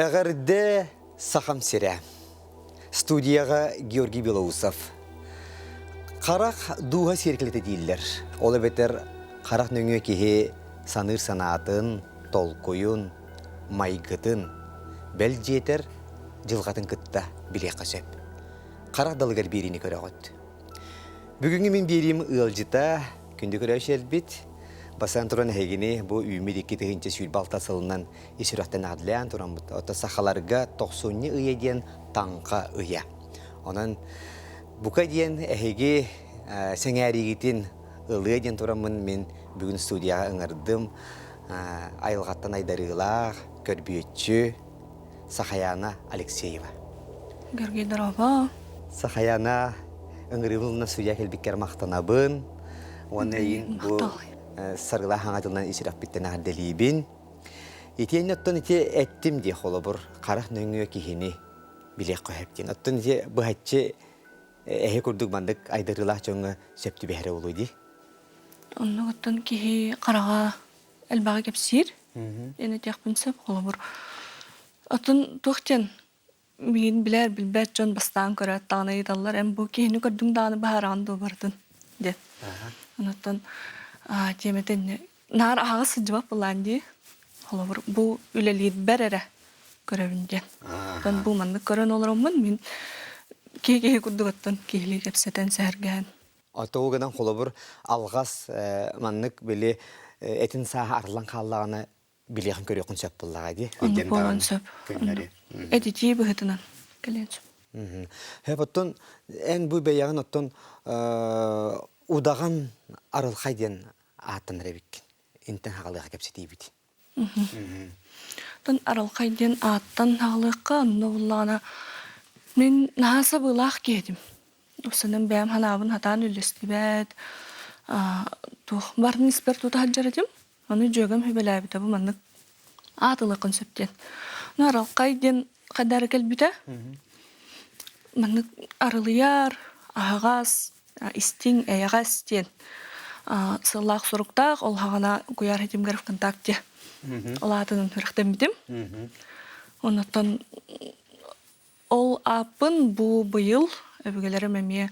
Эҕэрдэ Сахам сирэ. Студияҕа Георгий Белоусов. Харах дууһа сиэркилэтэ дииллэр. Ол эбэтэр харах нөҥүө киһи саныыр санаатын, толкуйун, майгытын, бэл дьиэтэр дьылҕатын кытта билиэххэ сөп. Харах далыгар биэриини көрөҕүт. Бүгүҥҥү мин биэриим ыалдьыта, күндү көрөөччүлэрбит, бастаан туран эһигини бу үүммүт 2026 сылынан ис сүрэхтэн эҕэрдэлээн тураммыт. Оттон сахаларга тохсунньу ыйа диэн таҥха ыйа. Онон бука диэн эһиги сэҥээриигитин ылыа диэн тураммын мин бүгүн студияҕа ыҥырдым. Айылҕаттан айдарыылаах, көрбүөччү, Сахаяна Алексеева. Георгий дорообо. Сахаяна ыҥырыыбын ылына судья кэлбиккэр махтанабын. Уонна эйин бу саргылаах хаҥа тылынан исирэхпиттэн эҕэрдэлиибин. Итиэннэ оттон ити эттим дии холобур харах нөҥүө киһини билиэх хөп диэн. Оттон ити быһаччы эһи курдук маннык айдарыылаах дьоҥҥо сөп түбэһэрэ буолуо дии. Оннук оттон киһи хараҕа элбэҕи кэпсиир. Диэн этиэхпин сөп. Холобур, оттон туох диэн миигин билэр билбэт дьон бастаан көрөөт даҕаны ыйыталлар эн бу киһини көрдүҥ даҕаны баһаараҕын дуо барытын диэн. Онуттан тиэмэтэ инньэ наар аһаҕас сылдьыбат былаан дии. Холобур, бу үлэлиирбэр эрэ көрөбүн диэн. Оттон бу маннык көрөн олороммун мин киһи-киһи курдук оттон киһилии кэпсэтэн сэһэргэһэн. Тоҕу гынан холобур алҕас маннык били этин сааһа арыллан хааллаҕына билиэхин көрүөххүн сөп буоллаҕа дии. Оннук буолуон сөп. Этитии быһыытынан кэлиэн сөп. Хөп оттон эн бу бэйэҕин оттон удаҕан арылхай диэн ааттанар эбиккин. Интэн хаҕалыаха кэпсэтиибит. Оттон арылхай диэн ааттан аҕалыахха, онно буоллаҕына мин наһаа сабыылаах киһи этим. Устунан бэйэм санаабын сатаан үллэстибэт, туох барын испэр тута сылдьар этим. Ону дьүөгэм сүбэлээбитэ бу маннык аат ылыаххын сөп диэн. Ну арылхай диэн хайда эрэ кэлбитэ. Маннык арылыйар, аһаҕас, истиҥ, эйэҕэс диэн сыллаах суруктаах, ол хаҕана куйаар ситимигэр ВКонтакте ол аатынан сүрэхтэммитим. Оннуттан ол ааппын бу быйыл өбүгэлэрим эмиэ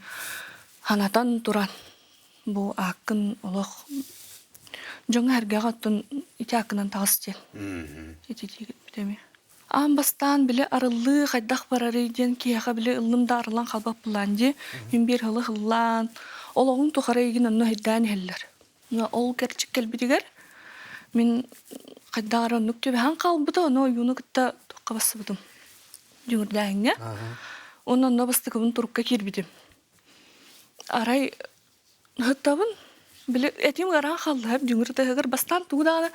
санатан туран бу ааккын олох дьоҥҥо-сэргэҕэ оттон ити ааккынан таҕыс диэн ити эмиэ. Аан бастаан били арыллыы хайдах барарый диэн киһиэхэ били ыллым да арыллан халбап булаан дии. Мин биир сылы ыллаан, олоҕуҥ тухары эйигин онно өйдөөн иһэллэр. Ол кэрчик кэлбитигэр мин хайдах эрэ оннук түбэһэн хаалбыта, ону ойууну кытта туохха бассыбытым дьүҥүрдээһиҥҥэ. Уонна онно бастакыбын турукка киирбитим. Арай Ыһыктабын. Били этим ыараан хаалла, дьүҥүр тыаһыгар бастаан тугу даҕаны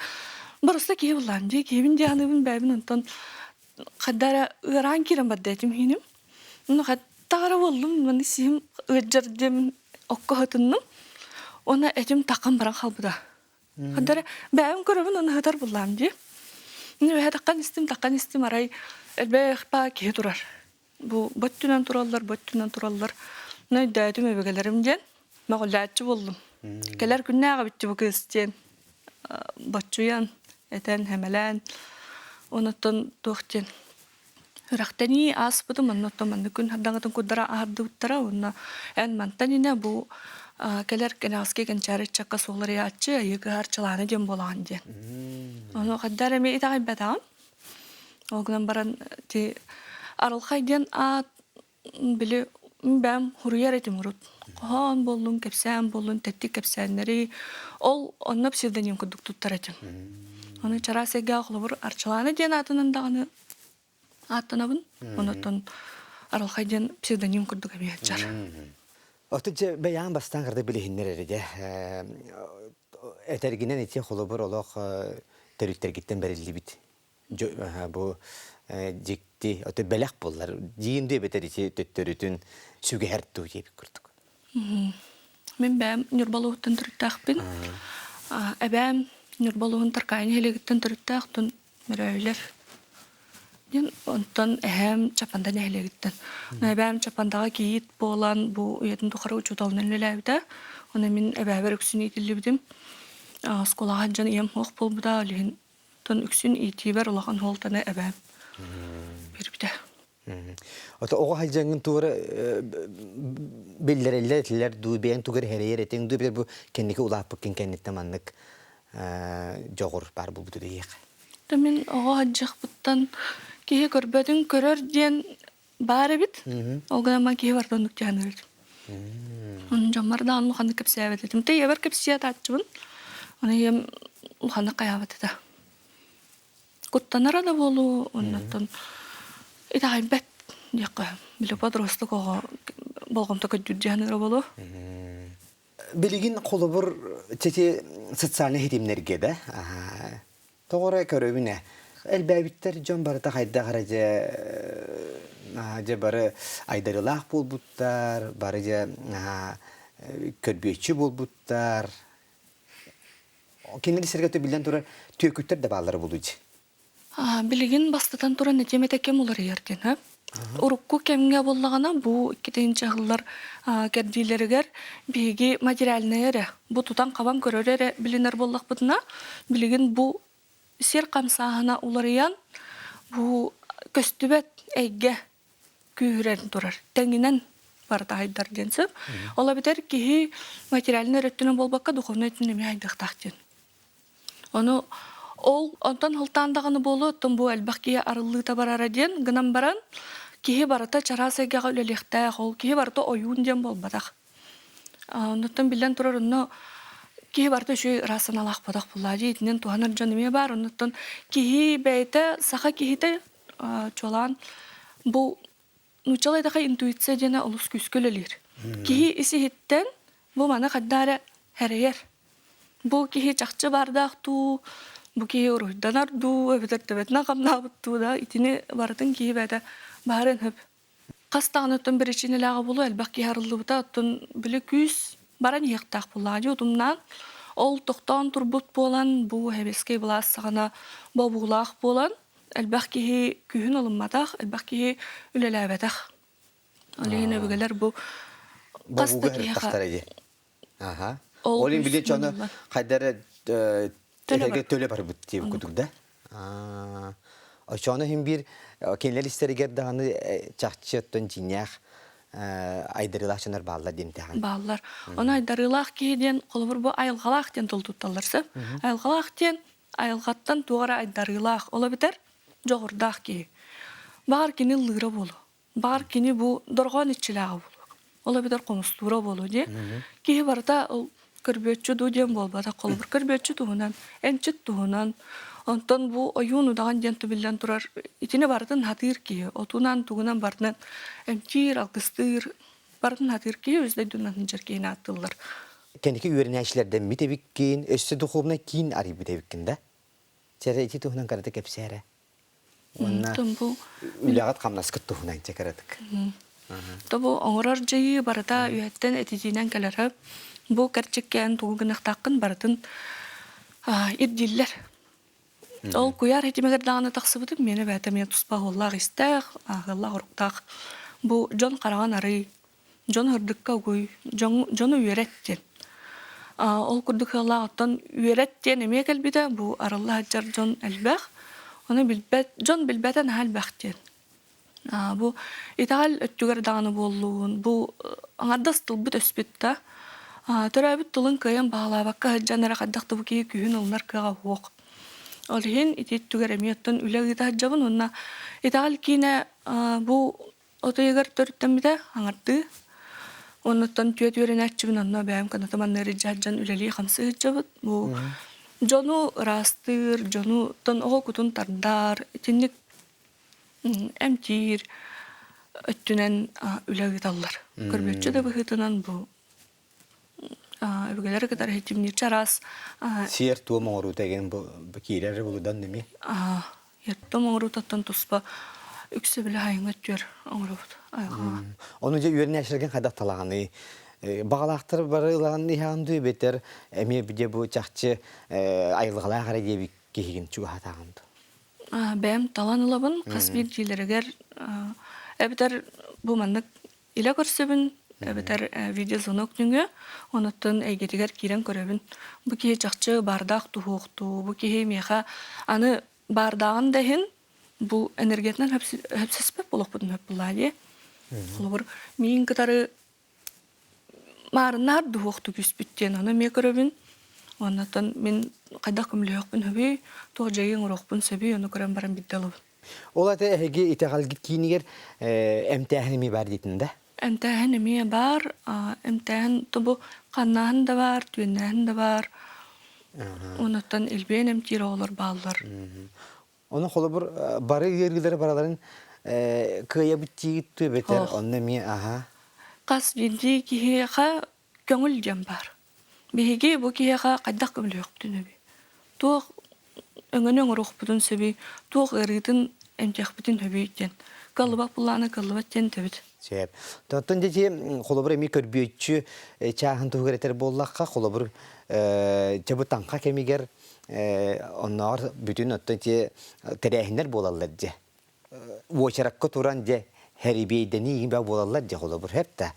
барыста киһи буллаан дии, киһибин дии саныыбын бэйэбин онтон хайда эрэ ыараан киирэн барда этим иһиним. Ону хайдах эрэ буоллум, маны сиһим ыалдьар диэмин окко ыһытынным. Уонна этим таххан баран хаалбыта. Хайда эрэ бэйэм көрөбүн уонна ыһытар буллаам дии. Үөһэ таххан истим, таххан истим арай элбэх баа киһи турар. Бу бөттүнэн тураллар, бөттүнэн тураллар. Ну, өйдөөтүм өбүгэлэрим диэн мөҕүллээччи буоллум. Кэлэр күннээҕи бүтчү бу кыыс диэн боччуйан, этэн, хэмэлээн. Онуттан туох диэн үрэхтэнии ааспытым, оннуттан маннык күн хардаҥытын курдара аһардыбыттара уонна эн мантан инэ бу кэлэр кэнэҕэски кэнчээри ыччакка суолларыйааччы айыы кыһар чылаана диэн буолаҕын диэн. Ону хайдах эрэ эмиэ итэҕэйбэтэҕим. Ол гынан баран ити Арылхай диэн аат били бэйэм суруйар этим урут. Хоһоон буоллун, кэпсээн буоллун, тэттик кэпсээннэри ол онно псевдоним курдук туттар этим. Ону чараас эйгэҕэ холобур Арчылаана диэн аатынан даҕаны ааттанабын. Онуттан Арылхай диэн псевдоним курдук эмиэ сылдьар. Оту дьэ бэйэҕин бастаан кырда билиһиннэр эрэ дьэ. Этэргинэн ити холобур олох төрүттэргиттэн бэриллибит бу дьикти ото бэлэх буоллар диин диэбэтэр ити төттөрүтүн сүгэһэр дуу диэбит курдук. Мин бэйэм Ньурба улууһуттан төрүттээхпин. Эбээм Ньурба улууһун Таркаайы нэһилиэгиттэн төрүттээх, оттон Мөрөөйүлэр диэн онтон эһээм Чапанда нэһилиэгиттэн. Эбээм Чапандаҕа кийиит буолан бу үйэтин тухары учууталынан үлэлээбитэ. Ону мин эбээбэр үксүн иитиллибитим. Оскуолаҕа сылдьан ийэм суох буолбута, ол иһин оттон үксүн иитиибэр улахан суолтаны эбээм. Биэрбитэ. Ото оҕо сылдьаҥҥын туора биллэрэллэр этилэр дуу, бэйэҥ тугу эрэ эрэйэр этиҥ дуу, бу кэнники улааппыккын кэнниттэн маннык дьоҕур баар буолбута диэххэ. Да мин оҕо сылдьыахпыттан киһи көрбөтүн көрөр диэн баар эбит. Ол гынан баран киһи барыта оннук дьаһанар этим. Онон дьоммор даҕаны улаханнык кэпсээбэт этим. Тэ ийэбэр кэпсии атааччыбын. Ону ийэм улаханнык хайаабат этэ. Куттанара да буолуо, оннуттан итэҕэйбэт диэххэ. Били подросток оҕо болҕомто көрдүүр дьаһаныыра буолуо. Билигин холобур ити социальнай ситимнэргэ да тоҕо эрэ көрөбүн ээ. Элбээбиттэр дьон барыта хайдах эрэ дьэ дьэ бары айдарыылаах буолбуттар, бары дьэ көрбүөччү буолбуттар. Кинилэр сиргэ биллэн турар түөкүттэр да бааллара буолуо дии. Билигин бастатан туран этиэм этэ кэм уларыйар диэн һэ. Урукку кэмҥэ буоллаҕына бу иккитинчи ыһыллар кэрдиилэригэр биһиги материальнай эрэ, бу тутан-хабан көрөр эрэ билинэр буоллахпытына, билигин бу сир хамсааһына уларыйан, бу көстүбэт эйгэ күүһүрэн турар. Тэҥинэн барыта айдар диэн сөп. Ол эбэтэр киһи материальнай эрэ өттүнэн буолбакка, духовнай өттүнэн эмиэ айдыахтаах диэн. Ону ол онтон һылтаан даҕаны буолуо, оттон бу элбэх киһи арыллыыта барара диэн гынан баран, киһи барыта чараас эйгэҕэ үлэлиэхтээх, ол киһи барыта ойуун диэн буолбатах. Оннуттан биллэн турар, онно киһи барыта үчүгэй ыраас санаалаах буолбатах буоллаа дии, итинэн туһанар дьон эмиэ баар. Оннуттан киһи бэйэтэ, саха киһитэ чуолаан бу нууччалыы эттэххэ интуиция диэнэ олус күүскэ үлэлиир. Киһи ис-иһиттэн бу маны хайдах эрэ эрэйэр. Бу киһи чахчы баардаах дуу, бу киһи уруһуйданар дуу, эбэтэр төбөтүнэн хамнаабыт дуу да, итини барытын киһи бэйэтэ баарын сөп. Хас даҕаны оттон биричиинэлээҕэ буолуо, элбэх киһи арыллыбыта, оттон били күүс баран иһиэхтээх буоллаҕа дии утумнаан. Ол тохтоон турбут буолан, бу сэбиэскэй былаас саҕана бобуулаах буолан, элбэх киһи күүһүн ылымматах, элбэх киһи үлэлээбэтэх. Ол иһин өбүгэлэр бу хас да Бобууга киһиэхэ сырыттахтара дии. Аха. ол Ол иһин күүс били дьону мунньуллан хайдах эрэ төлө этэргэ барбыт. төлө барбыт диэбит Оннук. курдук да? Аа, оччоҕуна иһин биир кинилэр истэригэр даҕаны чахчы оттон дьиҥнээх айдарыылаах дьоннор бааллар диэн итэҕэйэҕин. Бааллар. Ону айдарыылаах киһи диэн, холобур, бу айылҕалаах диэн тыл тутталлар сөп. Айылҕалаах диэн айылҕаттан туох эрэ айдарыылаах, ол эбэтэр дьоҕурдаах киһи. Баҕар кини ыллыыра буолуо. Баҕар кини бу дорҕоон иччилээҕэ буолуо. Ол эбэтэр хомустуура буолуо дии. Киһи барыта ол көрбүөччү дуу диэн буолбатах. Холобур, көрбүөччү туһунан, эмчит туһунан, онтон бу ойуун удаҕан диэн тубиллэн турар итини барытын хатыыр киһи. Отунан, тугунан барытынан эмтиир, алгыстыыр, барытын хатыыр киһи үс дойдунан сылдьар киһини ааттыыллар. Кэнники үөрэнээччилэрдэммит эбиккин, өссө духуобунай киин арыйбыт эбиккин да? Чэ, ити туһунан кырата кэпсээ эрэ. Уонна Бу үлэҕит-хамнаскыт туһунан чэ кыратык. То бу оҥорор дьайыы барыта үөһэттэн этитиинэн кэлэрэ. Бу кэрчиккээн тугу гыныахтааххын барытын ирдииллэр. Ол куйаар ситимигэр даҕаны тахсыбытым, миэнэ бэйэтэ эмиэ туспа оһуоллаах-истээх, ааҕыаллаах-оруктаах. Бу дьон хараҕын арый, дьон сырдыкка угуй, дьону үөрэт диэн. Ол курдук ыаллаах оттон үөрэт диэн эмиэ кэлбитэ, бу арылла сылдьар дьон элбэх. Ону билбэт, дьон билбэтэ наһаа элбэх диэн. Бу итэҕэл өттүгэр даҕаны буоллун, бу аҥардас тылбыт өспүт да, төрөөбүт тылын кыайан баҕалаабакка сылдьан эрэ хайдах да бу киһи күүһүн ылынар кыаҕа суох. Ол иһин ити өттүгэр эмиэ оттон үлэ ыыта сылдьабын уонна итэҕэл киинэ бу от ыйыгар төрүттэммитэ аҥардыы. Оннуттан түөрт үөрэнээччибин онно бэйэм кынатым анныгар илдьэ сылдьан үлэлии-хамсыы сылдьабыт. Бу дьону ыраастыыр, дьонуттан оҕо кутун тардар, итинник эмтиир өттүнэн үлэ ыыталлар. Көрбүөччү да быһыытынан бу өбүгэлэри кытары ситимниир чараас Сиэр-туом оҥоруута деген бу киирэр булудан нemi? Сиэр-туом оҥоруутаттан туспа үксэ били айыҥҥа өттүгэр оҥоробут айылҕаҕа. Ону дьэ үөрэнээччилэргин хайдах талаҕыный? Баҕалаахтар бары ылаҕын иһэҕин дуу эбэтэр эмиэ дьэ бу чахчы айылҕалаах эрэ диэбит киһигин чугаһатаҕын дуу? Бэйэм талан ылабын хас биирдиилэригэр эбэтэр бу маннык илэ көрсөбүн эбэтэр видеозвонок нөҥүө онуттан эйгэтигэр киирэн көрөбүн. Бу киһи чахчы баардаах туһуохтуу, бу киһи миэхэ аны баардааҕын да иһин. Бу энергиятынан хөпсөспөт буолуохпутун сөп буоллаа дии. Холобур, миин кытары маарыннаар дуһуохтук түспүт диэн ону эмиэ көрөбүн. Оннотон мин хайдах көмөлөһүөхпүн сөбүй, туох дьайыы оҥоруохпун сөбүй, ону көрөн баран билдэ ылабын. Ол ата эһиги итэҕэлгит киинигэр эмтээһин эмиэ баар диэтин да? Эмтээһин эмиэ баар. Эмтээһин тобу ханнааһын да баар, түөннээһин да баар. Онуттан илбиэн эмтиир оҕолор бааллар. Ону холобур бары ыарыылары бараларын кыайабыт диигит эбэтэр онно эмиэ аха. Хас биирдии киһиэхэ көҥүл диэн баар. Биһиги бу киһиэхэ хайдах көмөлөһүөхпүтүн сөбүй? Туох өҥөнү оҥоруохпутун сөбүй? Туох ыарыытын эмтиэхпитин сөбүй диэн. Кыаллыбат буллаҕына кыаллыбат диэн этэбит. Сөп. Оттон дьэ холобур эмиэ көрбүөччү чааһын туһугар этэр буоллахха, холобур дьэ бу таҥха кэмигэр оннооҕор бүтүн оттон ити тэрээһиннэр буолаллар дьэ. Уочаракка туран дьэ хэрибиэйдэнии баа буолаллар дьэ холобур хэп да.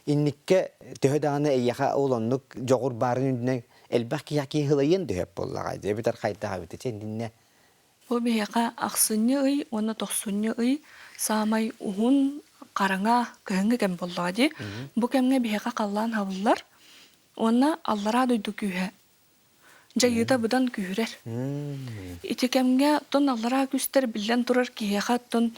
Инникке төһө даҕаны эйиэхэ ол оннук дьоҕур баарын үрдүнэн элбэх киһи киһи ылайыан төһөп буоллаҕа дьэ эбэтэр хайдах эбит чэ иннинэ Бу биһиэхэ ахсынньы ый уонна тохсунньу ый саамай уһун, хараҥа, кыһыҥҥы кэм буоллаҕа дии. Бу кэмҥэ биһиэхэ халлаан хабыллар уонна аллараа дойду күүһэ дьайыыта быдан күүһүрэр. Ити кэмҥэ оттон аллараа күүстэр биллэн турар киһиэхэ оттон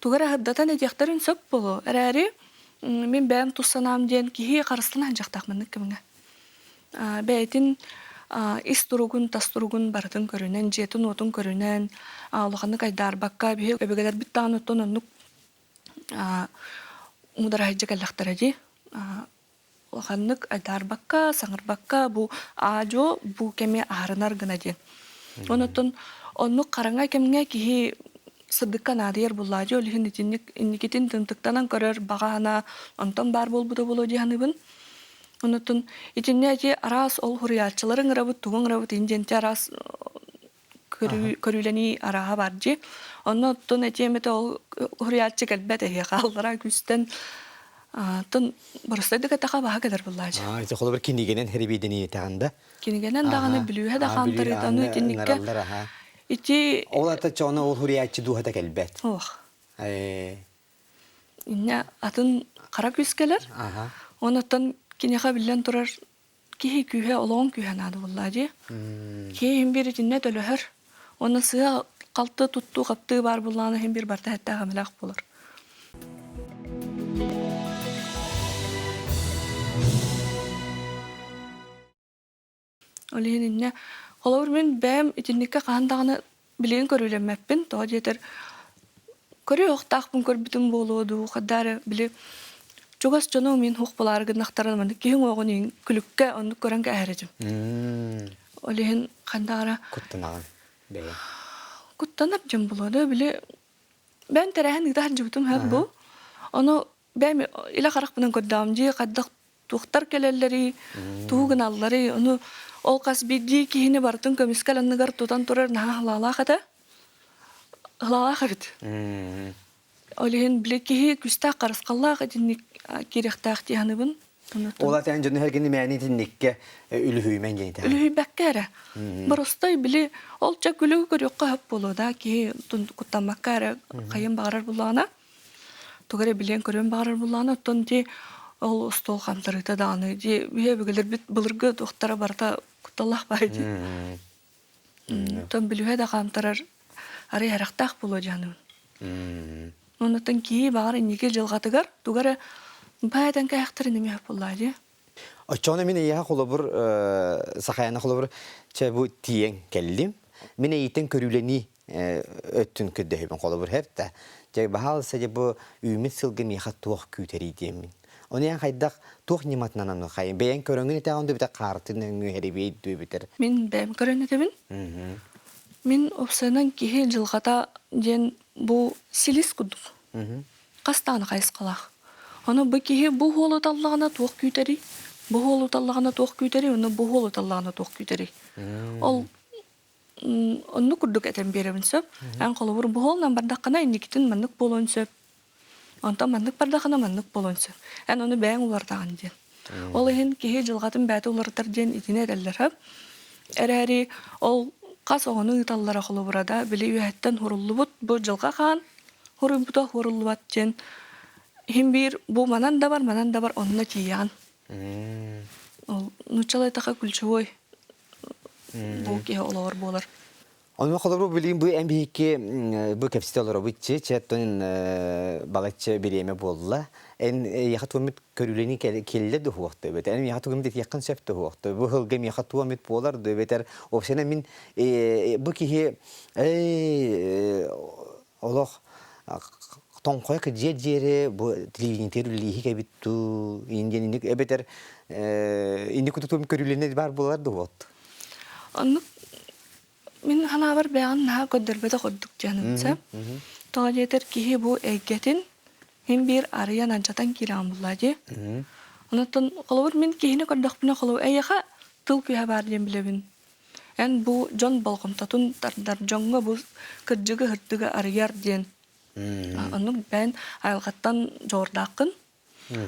тугу эрэ аһырдатан этиэхтэрин сөп буолуо. Эрээри мин бэйэм тус санаам диэн киһи харыстана сылдьахтаах маннык кэмҥэ. Бэйэтин ис туругун, тас туругун барытын көрүнэн, дьиэтин-уотун көрүнэн, улаханнык айдаарбакка, биһи өбүгэлэрбит даҕаны оттон оннук муудараһыйдьа кэллэхтэрэ дии. Улаханнык айдаарбакка, саҥарбакка бу аа-дьуо бу кэми аһарынар гына диэн. Онон оннук хараҥа кэмҥэ киһи сырдыкка наадыйар буоллаа дии, ол иһин итинник инникитин тымтыктанан көрөр баҕа санаа онтон баар буолбута буолуо дии саныыбын. Онон итиннэ ити араас ол суруйааччылары ыҥырабыт, тугу ыҥырабыт иһин диэн ити араас көрүүлэнии арааһа бар дии. Онно оттон этиэм этэ ол суруйааччы кэлбэт эһиэхэ аллараа күүстэн тын боростойдук эттэхэ баһа кэлэр буллаачы. Аа, ити холобур кинигэнэн хэрибиидэнии этэҕин да? Кинигэнэн даҕаны бүлүүһэ да хаамтарыыта аны итинниккэ ити Ол ата чоно ол суруйааччы дууһата кэлбэт. Ох. Иннэ атын хара күүс кэлэр. Онуттан киниэхэ биллэн турар киһи күүһэ олоҕун күүһэ наада буоллаа дии. Киһи иһин биир итиннэ төлөһөр. Уонна сыа халты туттуу хаптыы баар буоллаҕына иһин биир барыта эттээх эмэлээх буолар. Ол иһин инньэ холобур мин бэйэм итинниккэ хаһан даҕаны билигин көрүүлэммэппин. Тоҕо диэтэр көрүө-охтоохпун көрбүтүм буолуо дуу, хайдах эрэ били чугас дьонум мин суох буолаары гыннахтарына маннык киһи уҥуоҕун иһин күлүккэ оннук көрөн кээһэр этим. Ол иһин хайдах эрэ Куттанаҕын бэйэҥ. Куттанар дьон буолуо да били бэйэм тэрээһин ыыта сылдьыбытым сөп бу. Ону бэйэм илэ харахпынан көрдөҕүм дии хайдах туохтар кэлэллэрий, тугу гыналларый, ону ол хас биирдии киһини барытын көмүскэл анныгар тутан турар наһаа халаалаах этэ. Халаалаах эбит. Ол иһин били киһи күүстээх харысхаллаах итинник киириэхтээх дии саныыбын. Ол атаан дьону эргини мээни итинниккэ үлүһүймэн диэн Үлүһүйбэккэ эрэ. Боростой били ол ча күлүгү көрүөххэ сөп буолуо да киһи куттаммакка эрэ хайын баҕарар буллаҕына тугу эрэ билиэн-көрүөн баҕарар буоллаҕына, оттон ити ол остуол хантарыыта даҕаны дии биһи өбүгэлэрбит былыргы туохтара барыта кутталлаах баай дии. Оттон бүлүүһэ да хаамтарар арый харахтаах буолуо дьаһаныбын. Оннуттан киһи баҕар инники дьылҕатыгар тугу эрэ баайтан кээхтэрин эмиэ буоллаа дии. Оччоҕуна мин эйиэхэ холобур Сахаяна холобур чэ бу тиийэн кэллим. Мин эйиттэн көрүүлэнии өттүн көрдөһөбүн холобур һэп да. Дьэ баһаалыста дьэ бу үүммүт сылга миэхэ туох күүтэрий диэммин. Ону эн хайдах туох ньыматынан аны хайын бэйэҥ көрөҥүн этэҕин дуу бүтэр хаартын өҥү хэрибиэй дуу бүтэр. Мин бэйэм көрөн этэбин. Мин уопсайынан киһи дьылҕата диэн бу силис курдук. Хас даҕаны хайысхалаах. Ону бу киһи бу уолу таллаҕына туох күүтэрий? Бу уолу таллаҕына туох күүтэрий? Ону бу уолу таллаҕына туох күүтэрий? Ол оннук курдук этэн биэрэбин сөп. Эн холобур бу уолунан бардаххына инникитин маннык буолуон сөп. Онтон маннык бардаххына маннык буолуон сөп. Эн ону бэйэҥ уларытаҕын диэн. Ол иһин киһи дьылҕатын бэйэтэ уларытар диэн итини этэллэр. Эрээри ол Хас оҕону ыыталлара холобура да, били үөһэттэн һуруллубут бу дьылҕа хаан һуруйбута һуоруллубат диэн иһин биир бу манан да бар, манан да бар онно тиийэҕин. Ол нууччалыы эттэххэ ключевой бу киһи олоҕор буолар. Ону холобур билигин бу эн биһикки бу кэпсэтэ олоробут чи чэ балачча бириэмэ буолла. Эн эйиэхэ туоммут көрүүлэни кэллэ дуһуохта эбэтэр эн миэхэ тугум этиэххин сөп дуһуохта бу сылга миэхэ туоммут буолар ду эбэтэр вообще мин бу киһи олох тоҥхойо кыдьыа диэри бу телевидениетигэр үлэлииһик эбит дуу индиэн инник эбэтэр инник кутутум көрүүлэнэ баар буолар дуһуот Оннук Мин санаабар бэйэҕин наһаа көрдөрбөтөх ордук диэн сөп. Тоҕо диэтэр киһи бу эйгэтин мин биир арыйан алдьатан киирэҕин булла дии. Онон холобур мин киһини көрдөхпүнэ холобур эйиэхэ тыл күүһэ баар диэн билэбин. Эн бу дьон болҕомтотун тардар дьоҥҥо бу кырдьыгы-һырдыгы арыйар диэн. Оннук бэйэн айылҕаттан дьоҕурдааххын.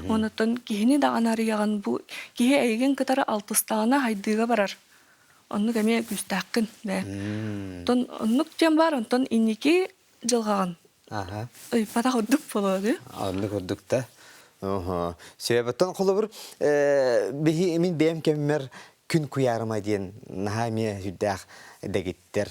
Онтон киһини даҕаны арыйаҕын бу киһи эйигин кытары алтыстаҕына хайдыыга барар. Оннук эмиэ күүстээххин бээ. Онтон оннук диэн баар, онтон инники дьылҕаҕын ыйпатах ордук буолуо дии. Оннук ордук да. Сөбөттөн холобур биһи мин бэйэм кэммэр күн куйаарыма диэн наһаа эмиэ сүрдээх дэгиттэр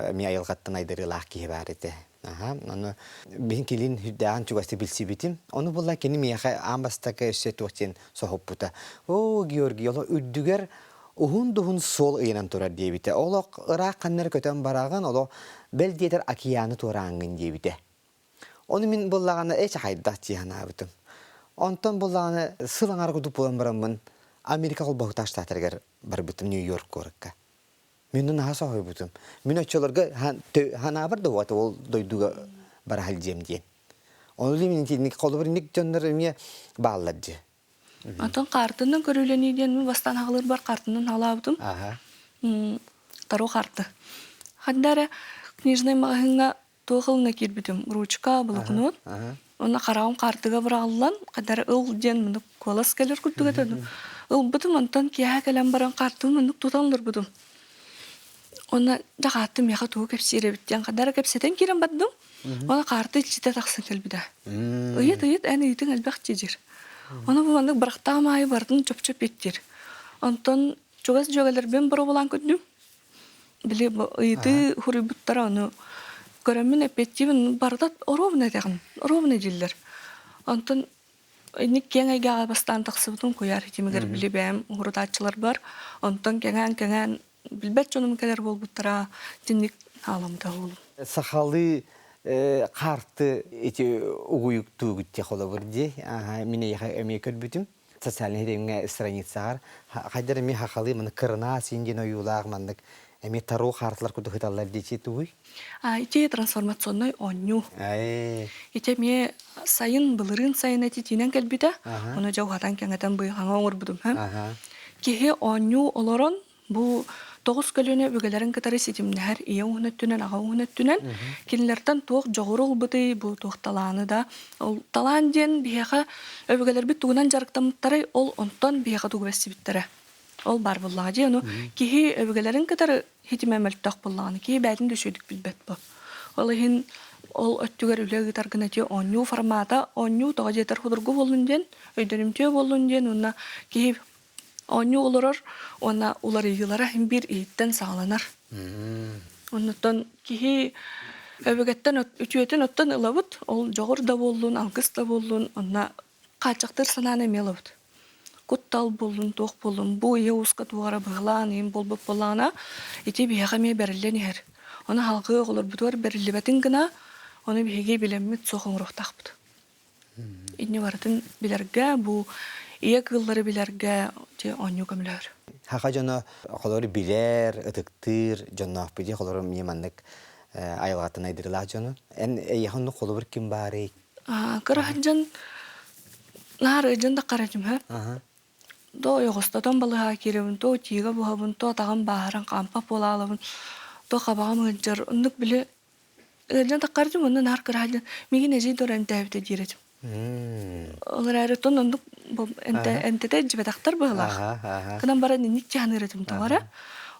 эмиэ айылҕаттан айдарыылаах киһи баар этэ. Аха, ону мин килин үрдээҕин чугастык билсибитим. Ону буолла кини миэхэ аан бастакы өссө туох диэн соһуппута. Оо, Георгий, олох үрдүгэр уһун-дуһун суол ыйанан турар диэбитэ. Олох ыраах ханна эрэ көтөн бараҕын, олох бэл диэтэр океаны туорааҥҥын диэбитэ. Ону мин буоллаҕына эч хайдах дии санаабытым. Онтон буоллаҕына сыл аҥара курдук буолан бараммын Америка холбоһуктаах штаттарыгар барбытым Нью-Йорк куоракка. Мин наһаа соһуйбутум. Мин оччолорго ханаабар да уот ол дойдуга бара сылдьыам диэн. Ону мин итинник холобур инник дьоннор эмиэ бааллар дии. Антон хаартынан көрүүлэнии диэн мин бастаан аҕалырбар хаартынан хаалаабытым. Таро хаарты. Ханна эрэ книжный маҕаһыыҥҥа туох ылына киирбитим ручка, блокнот. Онно хараҕым хаартыга быраҕыллан, хадара ыл диэн муну куолас кэлэр курдук этэ. Ылбытым, онтон киэһэ кэлэн баран хаартыбын маннык тутан олорбутум. Онно дьэ хаартым миэхэ тугу кэпсиир эбит диэн хадара кэпсэтэн киирэн бардым. Онно хаарты илчитэ тахсан кэлбитэ. Ыйыт, ыйыт, эн ыйытыҥ элбэх дьиир. Ону бу маннык бырахтаҕым аайы барытын чопчу эппиэттиир. Онтон чугас дьүөгэлэрбин боруобалаан көрдүм. Били ыйытыы хуруйбуттара ону көрөммүн эппиэттиибин барыта оруобуна этэҕин, оруобуна дииллэр. Онтон инник киэҥ эйгэҕэ бастаан тахсыбытым куйаар ситимигэр били бэйэм уһурутааччыларбар, онтон кэҥээн-кэҥээн билбэт дьонум кэлэр буолбуттара итинник хааламмыта буолум. Сахалыы хаарты ити угуйуктуугут дии холобур дии. Мин эйиэхэ эмиэ көрбүтүм. Социальнай ситимҥэ страницаҕар хайдар эмиэ хахалыы маны кырынаас иин диэн ойуулаах маннык эмиэ таро хаартылар курдук ыталлар дии тугуй? Ити трансформационнай оонньуу. Ити эмиэ сайын былырыын сайын этитиинэн кэлбитэ. Ону дьэ уһатан кэҥэтэн быйаҥа оҥорбутум. Киһи оонньуу олорон Бу тоҕус көлүөнэ өбүгэлэрин кытары ситимнэһэр ийэ уһун өттүнэн, аҕа уһун өттүнэн кинилэртэн туох дьоҕуру ылбытый, бу туох талааны да. Ол талаан диэн биһиэхэ өбүгэлэрбит тугунан дьарыктаммыттарай, ол онтон биһиэхэ тугу бэссибиттэрэ. Ол баар буоллаҕа дии. Ону киһи өбүгэлэрин кытары ситимэ мөлтөх буоллаҕына, киһи бэйэтин да үчүгэйдик билбэт бу. Ол иһин ол өттүгэр үлэ ыытар гына ити оонньуу формата, оонньуу тоҕо диэтэр судургу буоллун диэн, өйдөнүмтүө буоллун диэн уонна киһи Оонньуу олорор уонна уларыйыылара син биир иһиттэн саҕаланар. Оннуттан киһи өбүгэттэн үтүөтүн оттон ылабыт, ол дьоҕур да буоллун, алгыс да буоллун, онно хааччахтыыр санааны эмиэ ылабыт. Куттал буоллун, туох буоллун, бу ийэ ууска туох эрэ быһылаан иһин буолбут буоллаҕына, ити биһиэхэ эмиэ бэриллэн иһэр. Ону салгыы оҕолорбутугар бэриллибэтин гына, ону биһиги билэммит суох оҥоруохтаахпыт. Инньэ барытын билэргэ, бу ийэ кыыллары билэргэ дьэ оонньуу көмөлөһөр. Саха дьоно холор билэр, ытыктыыр дьонноохпут дии холору мне маннык айылҕаттан айдырылаах дьону. Эн эйиэхэ оннук холобур ким баарый? Кыра сылдьан наар ыалдьан да харатым һэ. То ойоҕостотон балыһаа киирэбин, то утиигэ буһабын, то атаҕым бааһыран хаампат буолаалабын, то хабаҕым ыалдьар. Оннук били Ыалдьан таххардым уонна наар кыраһалдьан миигин эдьиий Дора эмтээбитэ диир этим. Ол эрээри оттон оннук эмтэтэ илдьибэтэхтэр быһыылаах. Гынан баран инник дьаһаныыр этим тоҕо эрэ.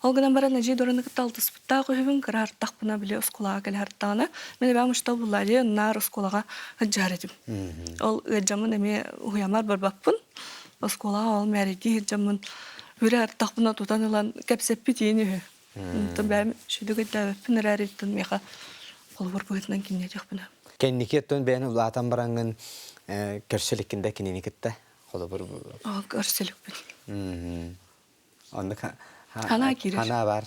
Ол гынан баран эдьиий Дораны кытта алтыспыттаах үһүбүн, кыра артахпына били оскуолаҕа кэлэ артаҕына, мин эбээм учуутал буллаадьы наар оскуолаҕа сылдьар этим. Ол ыалдьаммын эмиэ уһуйаммар барбаппын. Оскуолаҕа ол мээрийдии сылдьаммын үрэ артахпына тутан ылан кэпсэппит иин үһү. Онтон бэйэм сүдү өйдөөбөппүн эрээри оттон миэхэ холобур быһыытынан киниэтиэхпинэ. Кэнники оттон бэйэн улаатан бараҥҥын көрсө иликкин да кинини кытта холобур Көрсө иликпин. Оннук Ханаа киирэр. Ханаа бар.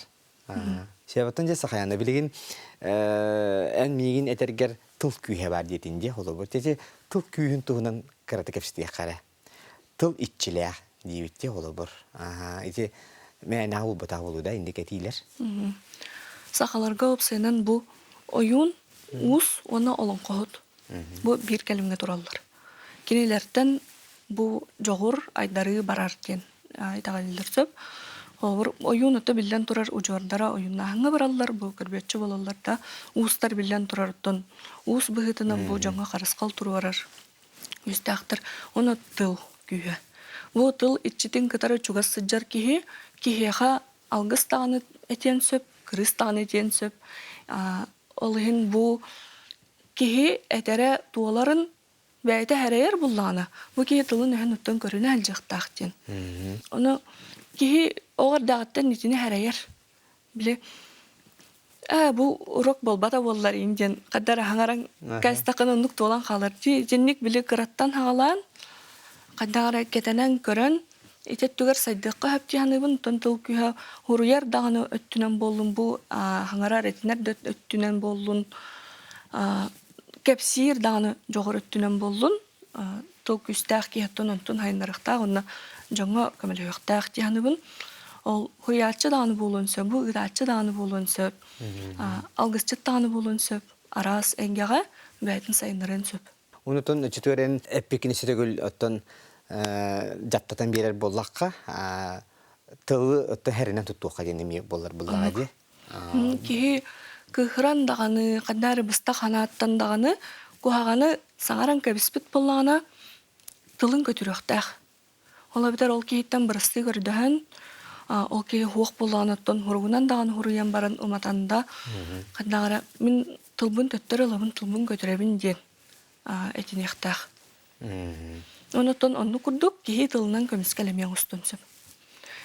Себаттан дьэ сахаяна билигин эн миигин этэргэр тыл күүһэ бар диэтин дии холобур. Течи тыл күүһүн туһунан кырата кэпсэтиэххэ эрэ. Тыл иччилээх диэбит дии холобур. Ити мээнэҕэ булбатах буолуу да инник этиилэр. Сахаларга уопсайынан бу ойуун, уус уонна олоҥхоһут бу биир кэлимҥэ тураллар. Кинилэртэн бу дьоҕур айдарыы барар диэн итэҕэллэр сөп. Холобур, ойуун ото биллэн турар удьуордара ойууннааһыҥҥа бараллар, бу көрбүөччү буолаллар да, уустар биллэн турар оттон уус быһыытынан бу дьоҥҥо харысхал туруорар күүстээхтэр. Уонна тыл күүһэ. Бу тыл иччитин кытары чугас сылдьар киһи киһиэхэ алгыс даҕаны этиэн сөп, кырыыс даҕаны этиэн сөп. Ол иһин бу киһи этэрэ туоларын бэйэтэ эрэйэр буллаҕына, бу киһи тылын-өһүн оттон көрүнэ сылдьыахтаах диэн. Ону киһи оҕо эрдэҕиттэн итини эрэйэр. Били ээ бу урок буолбата буоллар ин диэн хаддар аһаҥаран кэстэххин оннук туолан хаалар. Дьинник били кыраттан хаҕалаан хайдах эрэ кэтэнэн көрөн ити өттүгэр сайдыахха сөп дии саныыбын. Оттон тыл күүһэ хуруйар даҕаны өттүнэн буоллун бу хаҥарар этинэр да өттүнэн буоллун кэпсиир даҕаны дьоҕур өттүнэн буоллун тыл күүстээх киһи оттон онтун хайыннарыахтаах уонна дьоҥҥо көмөлөһүөхтээх дии саныыбын. Ол хуйааччы даҕаны буолуон сөп, бу ыытааччы даҕаны буолуон сөп, алгысчыт даҕаны буолуон сөп, араас эйгэҕэ бэйэтин сайыннарыан сөп. Онутун өчүтүөрэн эппикини сүтөгүл оттон дьаттатан биэрэр буоллахха тылы оттон хэринэн туттуохха диэн эмиэ буолар буллаҕа дии. Киһи кыыһыран даҕаны, ханна эрэ быстах санааттан даҕаны куһаҕаны саҥаран кэбиспит буоллаҕына, тылын көтүрүөхтээх. Ол эбэтэр ол киһиттэн бырастыы көрдөһөн, ол киһи суох буоллаҕына оттон хуругунан даҕаны хуруйан баран уматан да, ханна эрэ мин тылбын төттөрү ылабын, тылбын көтүрэбин диэн этиниэхтээх. Онон оннук курдук киһи тылынан көмүскэл эмиэ оҥостуон сөп.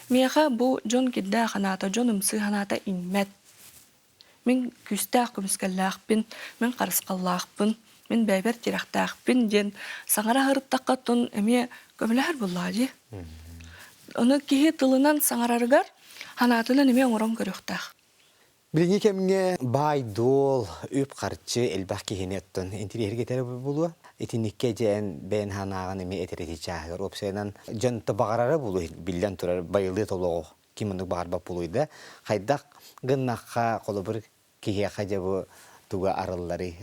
Миэхэ бу дьон кирдээх санаата, дьон ымсыы санаата иҥмэт. Мин күүстээх көмүскэллээхпин, мин харысхаллаахпын, мин бэйэбэр тирэхтээхпин диэн саҥара сырыттахха оттон эмиэ көмөлөһөр буоллаҕа дии. Ону киһи тылынан саҥарарыгар санаатынан эмиэ оҥорон көрүөхтээх. Билиҥҥи кэмҥэ баай-дуол, үп-харчы элбэх киһини оттон интириэһиргэтэрэ буолуо. Итинниккэ дьээн бэйэн санааҕын эмиэ этэр ити чааһыгар уопсайынан дьон баҕарара буолуо биллэн турар байылыа толоҕу ким оннук баҕарбат буолуой да хайдах гыннахха холобур киһиэхэ дьэ бу туга арылларый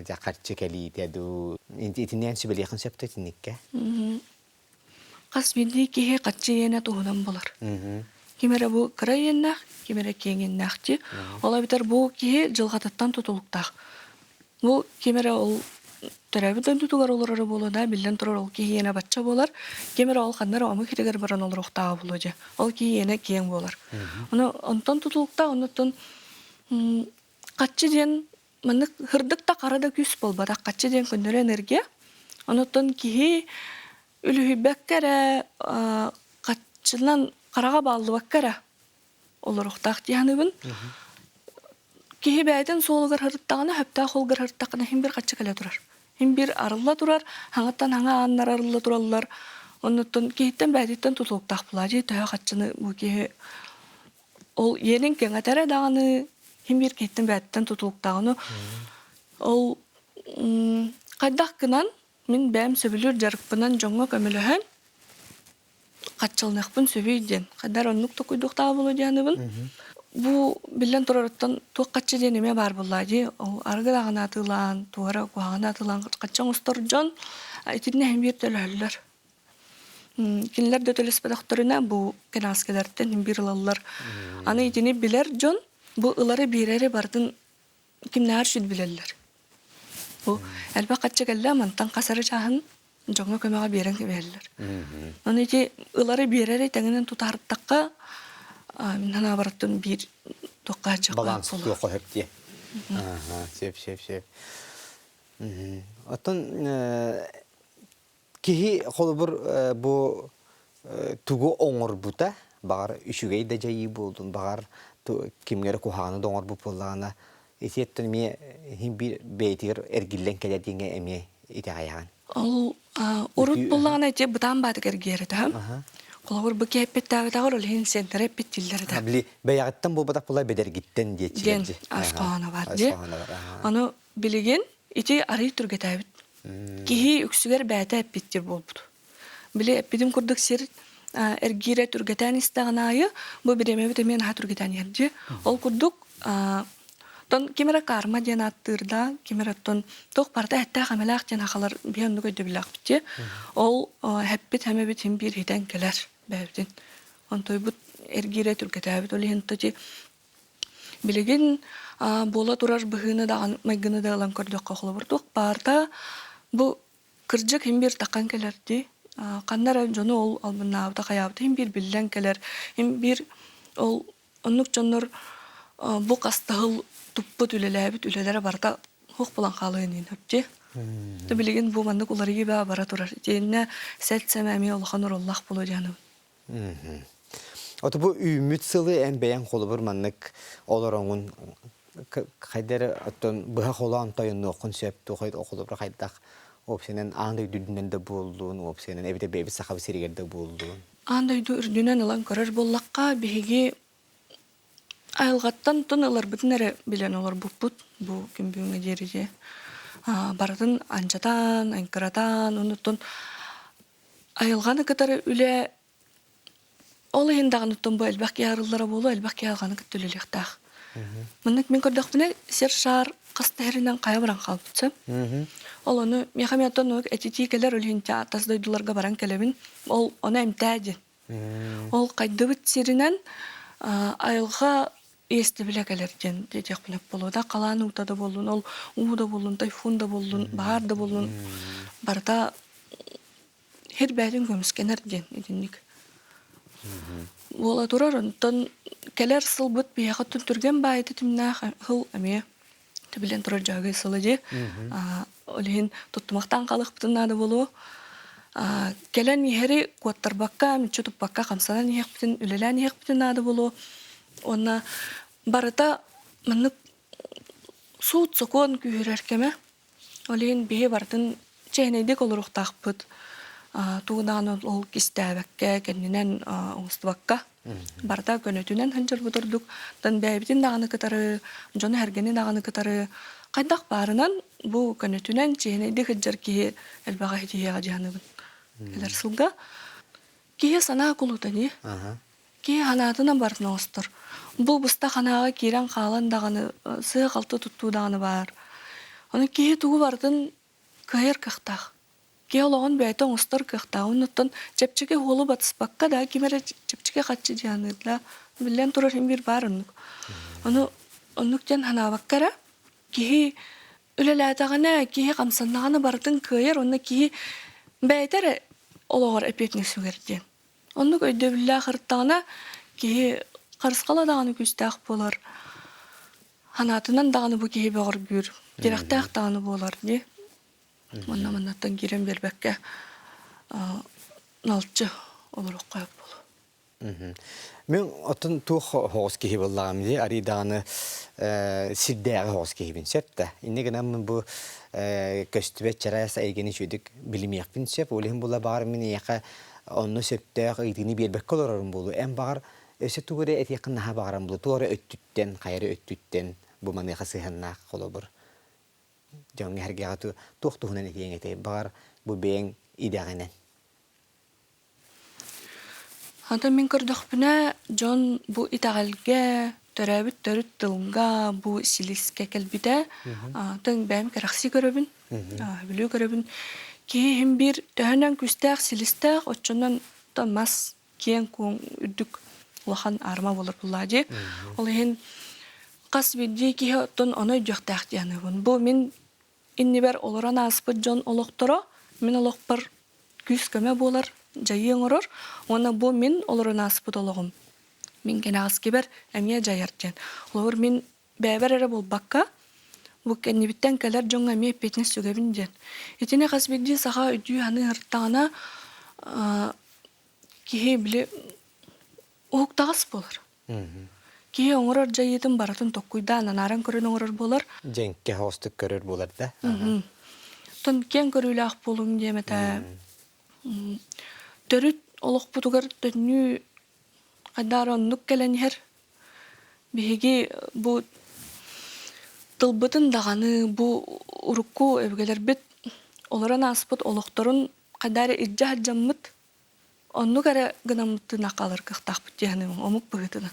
дьэ харчы кэлиитэ дуу итиннээн сүбэлиэххин сөп да итинниккэ Хас биирдии киһи хаччы иэнэ туһунан булар. Ким эрэ бу кыра иэннээх, ким эрэ киэҥ иэннээх дии. Ол эбэтэр бу киһи дьылҕатыттан тутулуктаах. Бу ким эрэ ол төрөөбүт дойдутугар олороро буолуо да, биллэн турар ол киһи иэнэ бачча буолар. Ким эрэ ол ханна эрэ омук иһигэр баран олоруохтааҕа буолуо дьэ. Ол киһи иэнэ киэҥ буолар. Ону онтон тутулуктаах, оннуттан хаччы диэн маннык сырдык да хара да күүс буолбатах хаччы диэн көннөрү энергия. Онуттан киһи үлүһүйбэккэ эрэ хаччынан хараҕа бааллыбакка эрэ олоруохтаах дии саныыбын. Киһи бэйэтин суолугар сырыттаҕына, сөптөөх суолугар сырыттаххына син биир хаччы кэлэ турар. Син биир арылла турар, хаҥаттан хаҥа ааннар арылла тураллар. Оннуттан киһиттэн бэйэтиттэн тутулуктаах буолаа дии төһө хаччыны бу киһи ол иэнин кэҥэтэрэ даҕаны син биир киһиттэн бэйэтиттэн тутулуктааҕыны ол хайдах гынан мин бэйэм сөбүлүүр дьарыкпынан дьоҥҥо көмөлөһөн хаччылыныахпын сөбүй диэн хайдар оннук токуйдуохтааҕа буолуо дии саныыбын бу биллэн турарыттан туох хаччы диэн эмиэ баар буоллаа дии ол арыгы даҕаны атыылаан туора куһаҕаны атыылаан хаччы оҥостор дьон итиннэ иһин биир төлөһөллөр Кинилэр да төлөспөтөхтөрүнэ бу кэнэҕэскилэртэн биир ылаллар. Аны итини билэр дьон бу ылары биэрэри барытын кимнээҕэр сүт билэллэр. Бу элбэх хаччы кэллэ мантан хас эрэ чааһын дьоҥҥо көмөҕө биэрэн кэбиһэллэр. Аны ити ылары биэрэри тэҥинэн тутаһартахха Мин санаабарыттан биир туохха Баланс туохха сөп дии. Сөп, сөп, сөп. Оттон киһи холобур бу тугу оҥорбута, баҕар үчүгэй да дьайыы буоллун, баҕар кимҥэ эрэ куһаҕаны да оҥорбут буоллаҕына, итиэттэн эмиэ иһин биир бэйэтигэр эргиллэн кэлэр диэҥҥэ эмиэ итэҕэйэҕин. Ол урут буоллаҕына ити бытаан баатык эргийэр этэ. Холобур бу киэппиттээбэтэҕэр ол иһин сиэннэрэ эппит дииллэр этэ. Били бэйэҕиттэн буолбатах була бэдэргиттэн диэччилэр диэн ас хоһооно бар дии. Ону билигин ити арый түргэтээбит. Киһи үксүгэр бэйэтэ эппиттир буолбут. Били эппитим курдук сир эргиирэ түргэтээн истэҕин аайы бу бириэмэбит эмиэ наһаа түргэтээн иһэр дии. Ол курдук Оттон ким эрэ карма диэн ааттыыр да, ким эрэ оттон туох барыта эттээх-эмэлээх диэн сахалар биһи оннук өйдөбүллээхпит дии. Ол эппит эмэбит син биир хитэн кэлэр бэйэбитин. Онтуйбут эргиирэ түргэтээбит ол иһин ити билигин буола турар быһыыны даҕаны майгыны да ылан көрдөххө холобур туох баарта бу Кырдьык иһин биир таххан кэлэр дии. Ханна эрэ дьону ол албыннаабыта хайаабыта иһин биир биллэн кэлэр. Иһин биир ол оннук дьоннор бу хастаһыл туппут үлэлээбит үлэлэрэ барыта суох буолан хаалыан иһин дии. То билигин бу маннык уларыйыы баа бара турар. Итиэннэ сэт-сэмэ эмиэ улахан оруоллаах буолуо диэн Ото бу үүммүт сылы эн бэйэҥ холобур маннык олороҥун хайда эрэ оттон быһа холоон тойоннуоххун сөп туох холобура хайдах уопсайынан аан дойду үрдүнэн да буоллун уопсайынан эбэтэр бэйэбит сахабыт сиригэр да буоллун. Аан дойду үрдүнэн ылан көрөр буоллахха биһиги айылҕаттан тун ыларбытын эрэ билэн олорбуппут бу күн бүгүҥҥэ диэри дьэ барытын анчатан, айгыратан, оннуттан Айылҕаны кытары үлэ ол иһин даҕаныттан бу элбэх киһи арыллара буолуо, элбэх киһи айылҕаны кытта үлэлиэхтээх. Маннык мин көрдөхпүнэ, сир шаар хас да сиринэн хайа баран хаалбыт сөп. Ол ону миэхэ эмиэ оттон этитии кэлэр, ол иһин тас дойдуларга баран кэлэбин. Ол ону эмтээ диэн. Ол хайдыбыт сиринэн айылҕа иэстэбилэ кэлэр диэн диэтэхпинэ буолуо да халаан уута да буоллун, ол уу да буоллун, тайфун да буоллун, баһаар да буоллун барыта сир бэйэтин көмүскэнэр диэн итинник буола турар. Онтон кэлэр сылбыт биһиэхэ түргэн баайыта тимнээх сыл эмиэ билэн турар дьаагый сыла дии. Ол иһин туттумахтаан хаалыахпытын наада буолуо. Кэлэн иһэри куоттарбакка, мүччү туппакка хамсанан иһиэхпитин, үлэлээн иһиэхпитин наада буолуо. Уонна барыта маннык суут-сокуон күүһүрэр кэмэ. Ол иһин биһи барытын чээнэйдик олоруохтаахпыт. Тугу даҕаны ол кистээбэккэ, кэннинэн оҥостубакка барыта көнөтүнэн сылдьарбыт ордук. Оттон бэйэбитин даҕаны кытары, дьону-сэргэни даҕаны кытары хайдах баарынан бу көнөтүнэн чиэһинэйдик сылдьар киһи элбэҕи ситиһиэҕэ дьаһанабын. Кэлэр сылга киһи санаа кулута дии. Киһи санаатынан барытын оҥостор. Бу быстах санааҕа киирэн хаалан даҕаны сыа-халты туттуу даҕаны баар. Ону киһи тугу барытын кыайар кыахтаах. Киһи олоҕун бэйэтэ оҥостор кыахтаах. Оннуттан чэпчэки уолу батыспакка да, ким эрэ чэпчэки хаччы дьаныыр да, биллэн турар иһин биир баар оннук. Ону оннук диэн санаабакка эрэ киһи үлэлээтэҕинэ, киһи хамсаннаҕына барытын кыайар, уонна киһи бэйэтэ эрэ олоҕор эппиэтинэс сүгэр диэн. Оннук өйдөбүллээх ырыттаҕына, киһи харысхала даҕаны күүстээх буолар, санаатынан даҕаны бу киһи бөҕөргүүр, тирэхтээх даҕаны буолар дии. Манна маннаттан киирэн биэрбэккэ налчы олоруохха сөп буолуо. Мин оттон туох оҕус киһи буоллаҕым дии, арый даҕаны сирдээҕи оҕус киһибин сөп да. Инньэ гынан бу көстүбэт чараас эйгэни үчүгүйдүк билимиэхпин сөп. Ол иһин була баҕар мин эйиэхэ онно сөптөөх ыйытыыны биэрбэккэ олорорум буолуо. Эн баҕар өссө тугу эрэ этиэххин наһаа баҕаран буолуо. Туох эрэ өттүттэн, хайа эрэ өттүттэн бу маныаха сыһыаннаах холобур. Дьоҥҥо эһэргэҕэ туох туһунан этиэҥ этэй? Баҕар бу бэйэҥ идэҕинэн. Онтон мин көрдөхпүнэ, дьон бу итэҕэлгэ, төрөөбүт төрүт тылга, бу силискэ кэлбитэ. Оттон бэйэм кэрэхсии көрөбүн, сөбүлүү көрөбүн. Киһи иһин биир төһөнөн күүстээх силистээх, оччонон мас киэҥ-куоҥ үрдүк улахан аарыма буолар буоллаҕа дии. Ол иһин хас биирдии киһи оттон ону өйдүөхтээх дии саныыбын. Бу мин иннибэр олорон ааспыт дьон олохторо мин олохпор күүс-көмө буолар, дьайыы оҥорор уонна бу мин олорон ааспыт олоҕум. Мин кэнэҕэскибэр эмиэ дьайар диэн. Холобур, мин бэйэбэр эрэ буолбакка, бу кэннибиттэн кэлэр дьоҥҥо эмиэ эппиэтинэс сүгэбин диэн. Итини хас биирдии саха өйдүү-саныы сырыттаҕына, киһи били уһуктаҕас буолар. Киһи оҥорор дьайыытын барытын токкуйдаан, анааран көрөн оҥорор буолар. Дьэҥкэ хоҕостук көрөр буолар да. Оттон киэҥ көрүүлээх буолуҥ диэм этэ. Төрүт олохпутугар төннүү хайдаар оннук кэлэн иһэр. Биһиги бу тылбытын даҕаны бу урукку өбүгэлэрбит олорон ааспыт олохторун хайдаа эрэ илдьэ сылдьаммыт оннук эрэ гынаммытына хаалар кыахтаахпыт дии саныыбын омук быһыытынан.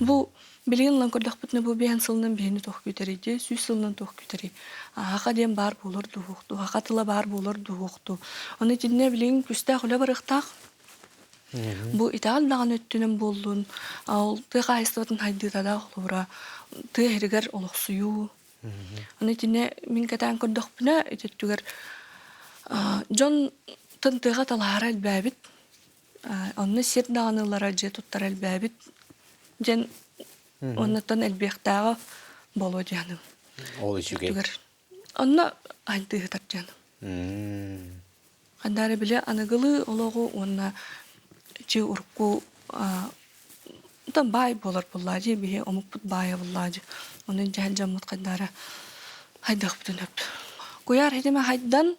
Бу билигин ылан көрдөхпүтүнэ бу биэһэн сылынан биһини туох күүтэрий дии, сүүс сылынан туох күүтэрий. Аһаха диэн баар буолар дуһуохтуу, аха тыла баар буолар дуһуохтуу. Ону итиннэ билигин күүстээх үлэ барыахтаах. Бу итэҕэл даҕаны өттүнэн буоллун, ол тыа хаһаайыстыбатын хайдыыта да холобура тыа иһигэр олохсуйуу. Аны итиннэ мин кэтээн көрдөхпүнэ, ити өттүгэр дьон тыаҕа талаһара элбээбит. Онно сир даҕаны ылара, дьиэ туттара элбээбит диэн оннуттан элбиэхтээҕэ буолуо диэхиним. Ол үчүгэй. Онно айдыыһытар диэн. Ханна били аныгылыы олоҕу уонна чи урукку Оттон баай буолар буоллаа дии, биһи омукпут баайа буоллаа дии. Ону дьэһэл дьоммут хайдаара хайдахпытын өп. Куйаар хитимэ хайдан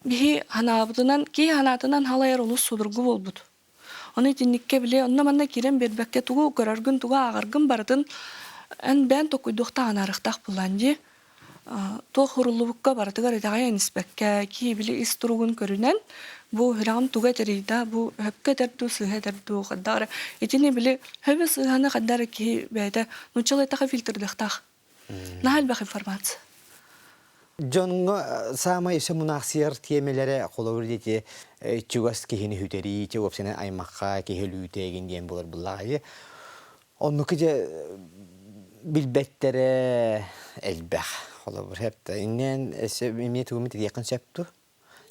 биһи ханаабытынан, киһи ханаатынан халайар олус судургу буолбут. Ону итинниккэ били онно-манна киирэн биэрбэккэ тугу көрөргүн, тугу ааҕаргын барытын эн бэйэн токуйдуохтаах анаарыахтаах буоллаан дии. Туох уруллубукка барытыгар итэҕэйэн испэккэ, киһи били ис туругун көрүнэн, бу сүрэҕим тугу этэрий да, бу сөпкө этэр дуу, сыыһа этэр дуу, хайдах эрэ итини били сөбү сыыһаны хайдах эрэ киһи бэйэтэ нууччалыы эттэххэ фильтрдыахтаах. Наһаа элбэх информация. Дьоҥҥо саамай өссө мунаахсыйар тиэмэлэрэ холобур диэти чугас киһини сүтэрии, уопсайынан аймахха киһи өлүүтэ игин диэн буолар буллаҕа. Оннуку дьэ билбэттэрэ элбэх. Холобур, хэптэ. Иннэн өссө эмиэ тугу этиэххин сөп дуу?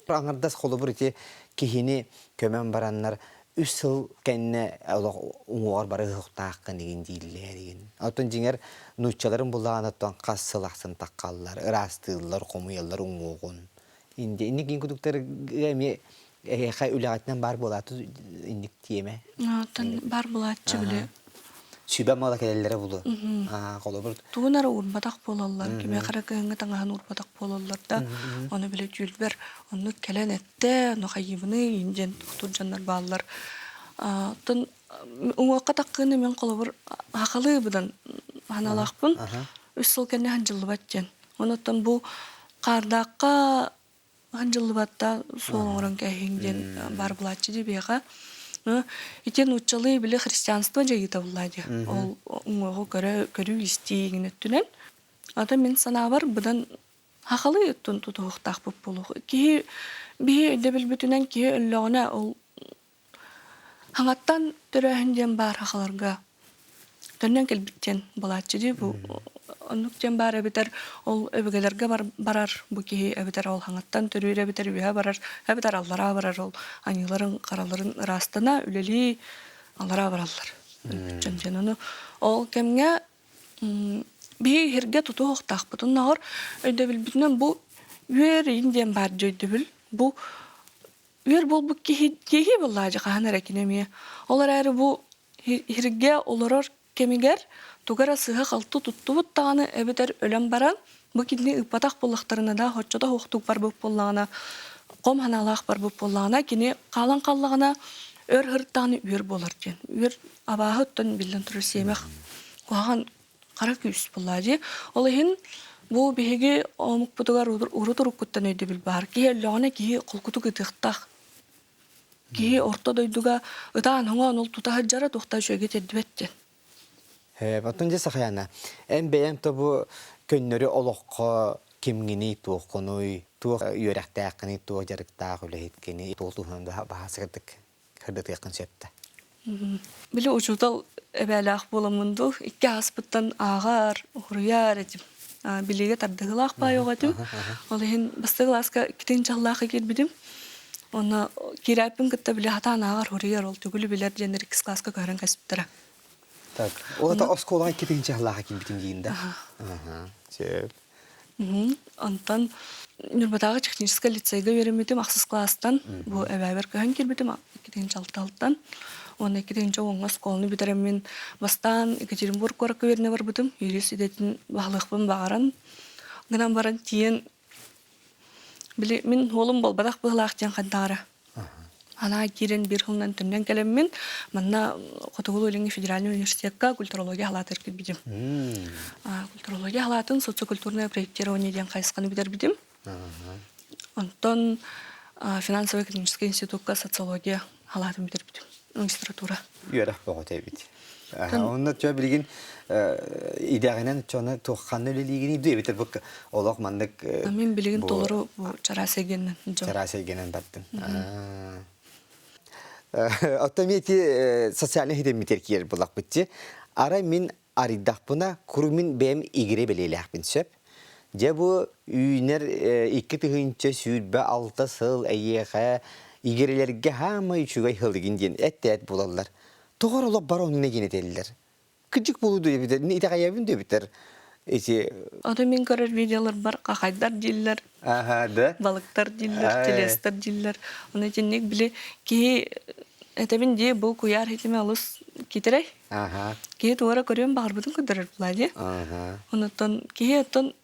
Аҥардас холобур ити киһини көмөн бараннар үс сыл кэннэ олох уҥуоҕар бары ыһыктааххын игин дииллэр игин. Оттон дьиҥэр нууччаларын буллаҕына оттон хас сыл ахсын таххаллар, ыраастыыллар, хомуйаллар уҥуоҕун. Инди инник гин кудуктар эмиэ эһиэхэ үлэҕитинэн баар буолааты инник тиэмэ. Оттон баар буолааччы били Сүбэ мала кэлэллэрэ булу. Холобур тугун эрэ уурбатах буолаллар, кимиэхэ эрэ кыһыҥҥы таҥаһын уурбатах буолаллар да, ону били түүлбэр оннук кэлэн эттэ, ону хайыыбыный диэн тохтуур дьоннор бааллар. Оттон уҥуохха таххыыны мин холобур хахалыы быдан ханалаахпын. Үс сыл кэннэ хандьыллыбат диэн. Онуттан бу хаардаахха Хандьыллыбатта суол оҥорон кээһиҥ диэн баар булааччы дии биһиэхэ. Ити нууччалыы били христианство дьайыыта буллаа дии. Ол уҥуоҕу көрө көрүү-истии иҥин өттүнэн. Ата мин санаабар быдан хахалыы өттүн тутуһуохтаахпыт буолуох. Киһи биһи өйдөбүлбүтүнэн киһи өллөҕүнэ ол Хаҥаттан төрөөһүн диэн баар сахаларга төннөн кэлбит диэн буолааччы дии бу оннук диэн баар эбэтэр ол өбүгэлэргэ барар бу киһи эбэтэр ол хаҥаттан төрүүр эбэтэр үөһэ барар эбэтэр аллараа барар ол аньыыларын хараларын ыраастана үлэлии аллараа бараллар өлбүт дьон ону ол кэмҥэ биһиги иһиргэ тутуһуохтаахпытын наҕар өйдөбүлбүтүнэн бу үөр иин диэн баар дьэ өйдөбүл бу Үөр буолбут киһи киһи буоллаадьы хаһан эрэ кини эмиэ. Ол эрээри бу иһиргэ олорор кэмигэр тугу эрэ сыыһа-халты туттубут даҕаны эбэтэр өлөн баран бу кинини ыыппатах буоллахтарына да оччото суохтук барбыт буоллаҕына хом санаалаах барбыт буоллаҕына кини хаалан хааллаҕына өр сырыттаҕына үөр буолар диэн. Үөр абааһы оттон биллэн турар сиэмэх куһаҕан хара күүс буоллаа дии. Ол иһин бу биһиги омукпутугар урут уруккуттан өйдөбүл баар. Киһи өллөҕүнэ киһи холкутук ытыахтаах. Киһи орто дойдуга ытаан хоҥоон ол тута сылдьара туохта үчүгэйгэ тиэрдибэт диэн. Оттон дьэ Сахаяна, эн бэйэҥ то бу көннөрү олоххо кимҥиний, туоххунуй, туох үөрэхтээххиний, туох дьарыктаах үлэһиткиний, туох туһунан баһаасыгырдык кырдатыаххын сөп да. Били учуутал эбээлээх буоламмын дуу, икки ааспыттан ааҕар, уһуруйар этим. Билиигэ тардыһыылаах баайоҕо этим. Ол иһин бастакы кылааска иккитин чаллаахы киирбитим. Онно киирээппин кытта били хатаан ааҕар, уһуруйар, ол түгүлү билэр диэн иккис кылааска көһөрөн кэспиттэрэ. Так, ол это оскуолаҕа икки тыһыынча киирбитим диин да? Аха, сөп. Онтон Ньурбатааҕы техническэй лицейгэ үөрэммитим ахсыс кылаастан бу эбээбэр көһөн киирбитим 2006-алтан уонна 2010-ҥа оскуоланы бүтэрэммин бастаан Екатеринбург куоракка үөрэнэ барбытым юрист идэтин баһылыахпын баҕаран гынан баран тиийэн били мин уолум буолбатах быһыылаах диэн хандаара Анаа киирэн биир сылынан төннөн кэлэммин, манна Хотугулуу-Илиҥҥи федеральнай университекка культурология халаатыгар киирбитим. Культурология халаатын социокультурное проектирование диэн хайысханы бүтэрбитим. Онтон финансово-экономическай институкка социология халаатын бүтэрбитим. Магистратура. Үөрэх бөҕөтө эбит. Онно чө билигин идэҕинэн чону туохханна үлэлиигиний дуу эбитэр бу олох маннык Мин билигин толору бу чараас эйгэнэн чараас эйгэнэн бардым. Оттон мен ити социальный хитеммитер киэр булахпытчы. Ара мин арыйдахпына куру мин бэйэм игире бэлиэлээхпин сөп. Дьэ бу үүнэр 2026 сыл эйиэхэ игирэлэргэ хаамай үчүгэй сылыгын диэн эттээт булаллар. Тоҕо олох бар онно диэн этэллэр. Кырдьык буолуу дуо эбитэр, итэҕэйэбин дуо эбитэр ити Ото мин көрөр видеоларбар хахайдар дииллэр, Аха, да? балыктар дииллэр, телестер дииллэр. Ону итинник били киһи этэбин дии бу куйаар хитимэ олус китерей. Аха. Киһи туора көрүөн баҕарбытын көрдөрөр буолаа дии. Аха. Онуттан киһи оттон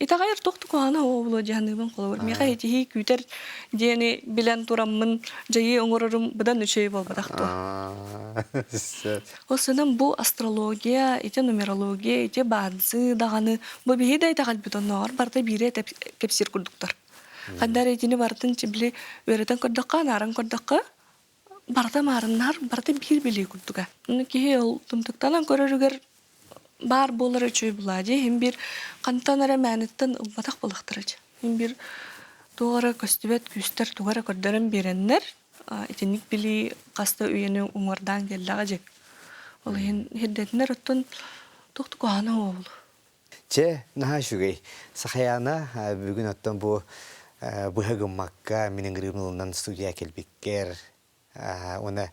Итэҕэйэр туох да куһаҕана суох буолуо дии саныыбын. Холобур, миэхэ итиһии күүтэр диэни билэн тураммын дьайыы оҥорорум быдан үчүгэй буолбатах дуо? Ол сынан бу астрология, ити нумерология, ити баанзы даҕаны бу биһи да итэҕэлбит оннооҕор барыта биири кэпсиир курдуктар. Ханна эрэ итини барытын били үөрэтэн көрдөххө, анааран көрдөххө, барыта маарыннаһар, барыта биир билии курдуга. Киһи ол тымтыктанан көрөрүгэр баар буолар үчүгэй булаа дии. Иһин биир хантан эрэ мээниттэн ылбатах буолахтара дии. Иһин биир туох эрэ көстүбэт күүстэр тугу эрэ көрдөрөн биэрэннэр итинник билии хас да үйэни уҥуордаан кэллэҕэ дии. Ол иһин сирдэтинэр оттон туох да куһаҕана буолуо. Чэ, наһаа үчүгэй. Сахаяна бүгүн оттон бу быһа гыммакка мин ыҥырыым ылынан студия кэлбиккэр уонна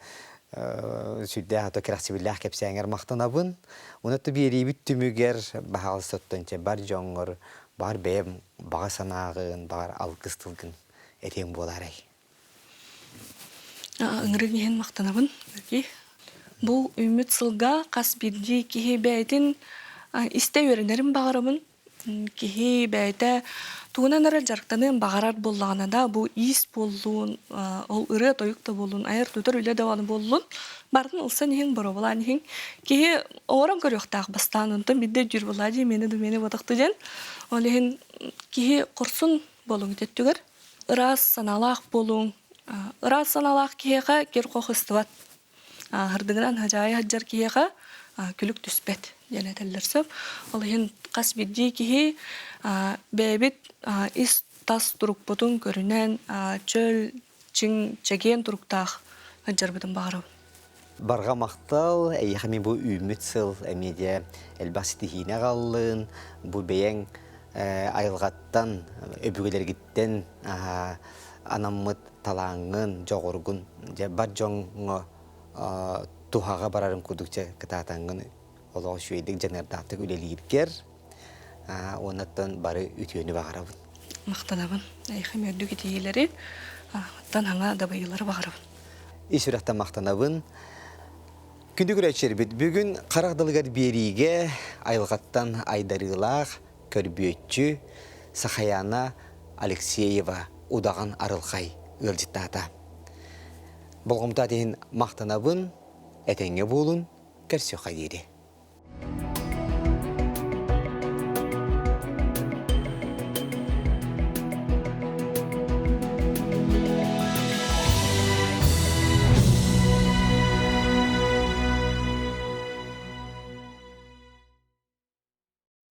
сүрдээх ото кэрэхсэбиллээх кэпсээҥэр махтанабын. Уонна то биэриибит түмүгэр баһаалыста оттон чэ бар дьоҥҥор баҕар бэйэм баҕа санааҕын, баҕар алгыс тылгын этиэҥ буолаарай? Ыҥырык иһин махтанабын. Бу үүммүт сылга хас биирдии киһи бэйэтин истэ үөрэнэрин баҕарабын. Киһи бэйэтэ тугунан эрэ дьарыктаныан баҕарар буоллаҕына да, бу иис буоллун, ол ырыа-тойук да буоллун, айар-тутар үлэ даҕаны буоллун, барытын ылсан иһиҥ, боруобалаан иһиҥ. Киһи оҥорон көрүөхтээх бастаан, онтон биирдэ өйдүүр буоллаа дии, миэнэ да миэнэ буотахты диэн. Ол иһин киһи хорсун буолуҥ ити өттүгэр. Ыраас санаалаах буолуҥ. Ыраас санаалаах киһиэхэ кир-хох ыстыбат. Һырдыгынан хадьаайы сылдьар киһиэхэ күлүк түспэт диэн этэллэр сөп. Ол иһин хас биирдии киһи бэйэбит ис-тас турукпутун көрүнэн чөл, чиҥ, чэгиэн туруктаах сылдьарбытын баҕарабын. Барҕа махтал, эйиэхэ мин бу үүммүт сыл эмиэ дьэ элбэх ситиһиини аҕаллын, бу бэйэҥ айылҕаттан, өбүгэлэргиттэн анаммыт талааҥҥын, дьоҕургун дьэ бар дьоҥҥо туһаҕа барарын курдук дьэ кытаатаҥҥын олох үчүгэйдик дьаныардаахтык үлэлииргэр уоннаттан бары үтүөнү баҕарабын. Махтанабын. Эйиэхэ үрдүк итиилэри, оттон хаҥа дабайыылары баҕарабын. Ис сүрэхтэн махтанабын. Күндү көрөөччүлэрбит, бүгүн харах далыгар биэриигэ айылҕаттан айдарыылаах көрбүөччү Сахаяна Алексеева удаҕан арылхай ыалдьыттаата. Болҕомто иһин махтанабын, этэҥҥэ буолун, көрсүөххэ диэри.